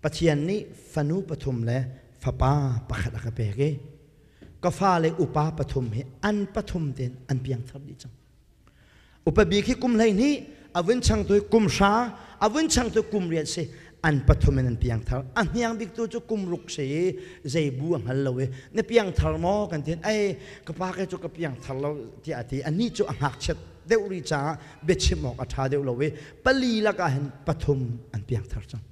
Pathian nih fanu pathum le fapa pakhat a ka pek i ka fale upa pathum hi an pathum tein an piangthar dih cang. Upa bik hi kum 12, a vun changtu hi kum 10, a vun changtu kum 8 si. An pathum in an piangthar. A hniang bik tu cu kum 6 si i zei bu a hngal lo i na piangthar maw kan ti ei ka pa ke cu ka piangthar lo tiah a ti. Anih cu a ngakchiat deuh rih caah biachim awk a ṭha deuh lo i pali lakah hin pathum an piangthar cang.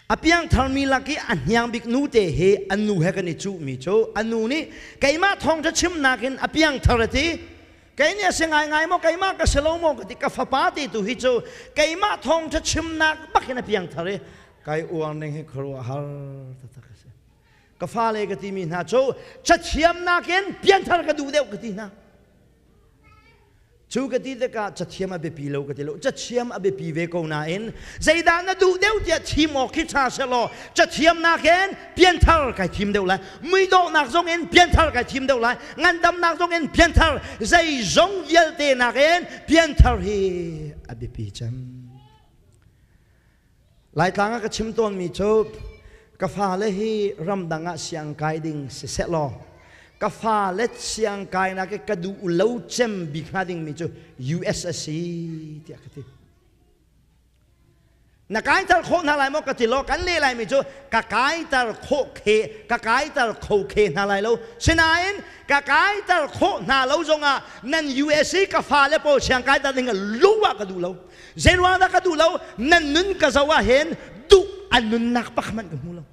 A piangtharmi lak i a hniang bik nu te hi an nu he kan i cuhmi cu a nu nih keimah thawngṭha chimnak in a piangthar a ti. Kei nih a si ngaingai maw keimah ka si lo maw ka ti ka fapa te tu hi cu keimah thawngṭha chimnak bak in a piangthar i kai uar ning hi khuaruahhar taktak a si. Ka fale ka timi hna cu cathiamnak in pianthar ka duh deuh ka ti hna. Cu ka ti tikah cathiam a biapi lo ka ti lo. Cathiam a biapi ve ko nain zeidah na duh deuh tiah thim awk khi ṭha sehlaw cathiamnak in pianthar kai thim deuh lai. Muidawhnak zong in pianthar kai thim deuh lai. Ngandamnak zong in pianthar zeizong vialte nakin pianthar hi a biapi cem. Laitlang ah ka chim tawnmi cu ka fale hi ramdang ah siangkai ding siseh law ka fale siangkainak i ka duh lo cem bik hnga dingmi cu US a si tiah ka ti. Na kaiter khawh hna lai maw ka ti law kan leh laimi cu ka kaiter khawh khe ka kaiter kho khe hna lai lo. Sinain ka kaiter khawh hna lo zongah nan US i ka fale pawl siangkaiter ding lu ah ka duh lo. Zeiruang dah ka duh lo? Nan nun ka zoh ah hin duh an nunnak pakhat hmanh ka hmu lo.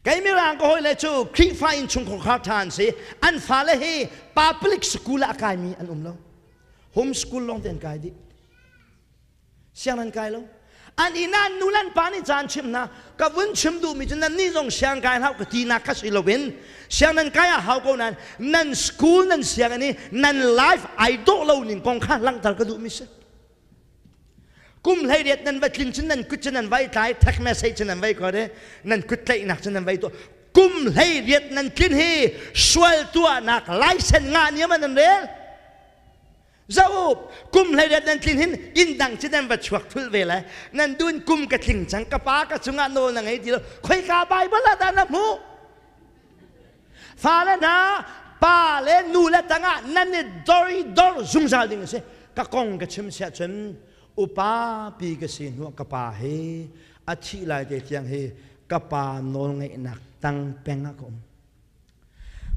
Kei mirang ka hawile cu Khrihfa innchungkhar kha ṭha an si. An fale hi public school ah a kaimi an um lo. Home school lawng te an kai dih. Siang nan kai lo. An inn ah nu le an pa nih caan chim hna. Ka vun chim duhmi cu nannih zong siang kai hlah ka tinak kha si loin siang nan kai ah hau ko nain nan school nan sianginn i nan life ai dawh lo ning kong kha langhter ka duhmi si. Kum 18 nan va tlin cun nan kut cu nan vai tlai text message cu nan vai ko de nan kut tlaihnak cu nan vai tuah kum 18 nan tlin hi sual tuahnak license ngah niam ah nan rel Zoh kum 18 nan tlin hin inn dang cu nan va chuak thul ve lai. Nan dun kum ka tling cang ka pa ka cungah nawl na ngei ti lo. Khoika Bible ah dah na hmuh? Fale hna pa le nu le tangah nan i dor i dor zungzal ding a si. Ka kong ka chim siah cun upa pi ka si hnuah ka pa hi a thih lai te tiang hi ka pa nawl ngeihnak tang peng ah ka um.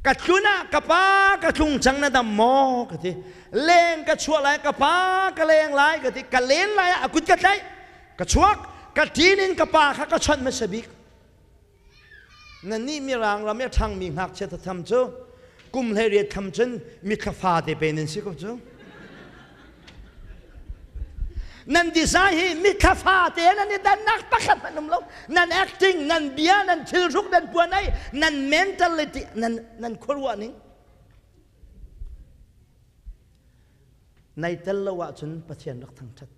Ka tlun ah ka pa ka tlung cang na dam maw ka ti. Leng ka chuah lai ka pa ka leng lai ka ti. Ka len lai ah a kut ka tlaih. Ka chuak ka ṭin in ka pa kha ka chawnh hmasa bik. Nannih Mirang ram i a ṭhangmi ngakchia thatham cu kum 18 tham cun mithla fate pe nan si ko cu. Nan design hi mithla fate nan i dannak pakhat hmanh um lo. Nan acting, nan bia, nan thilhruk, nan puan ei, nan mentality, nan nan khuaruah ning. Nai tel lo ahcun Pathian rak thangṭhat.